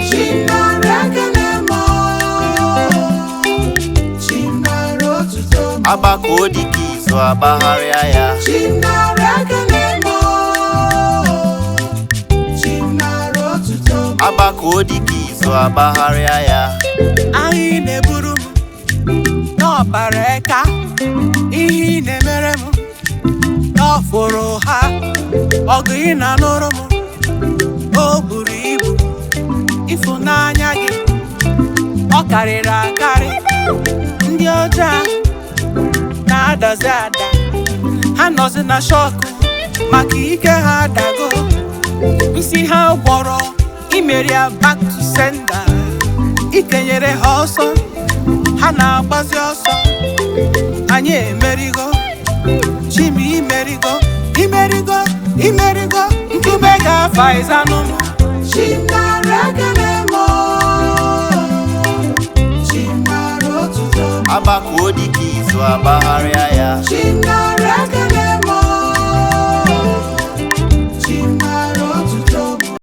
Chinara ekele m o, Chinara otuto m. Agbakọ dịka izu agbagharịa ya. Chinara ekele m o, Chinara otuto m. Agbakọ dịka izu agbagharịa ya. Agha ị na-eburu m n'ọbara eka, ihe ị na-emere m n'ọfụrụ ha, ọgụ ị na-anụrụ m o buru ibu, ịfụnanya gị ọ karịrị akarị. Ndị ọjọọ a na-adazi ada, ha nọzi na shock maka ike ha adago, isi ha gwọrọ imeri ya back to sender. Ikenyere ha ọsọ, ha na-agbazi ọsọ. Anyị emerigo, Chima imerigo, imerigo, imerigo. Nkume ga-afa ịzanụ m. Chinara ekele m o, Chinara otuto m. Agbakọ dịka izu agbagharịa ya. Chinara ekele.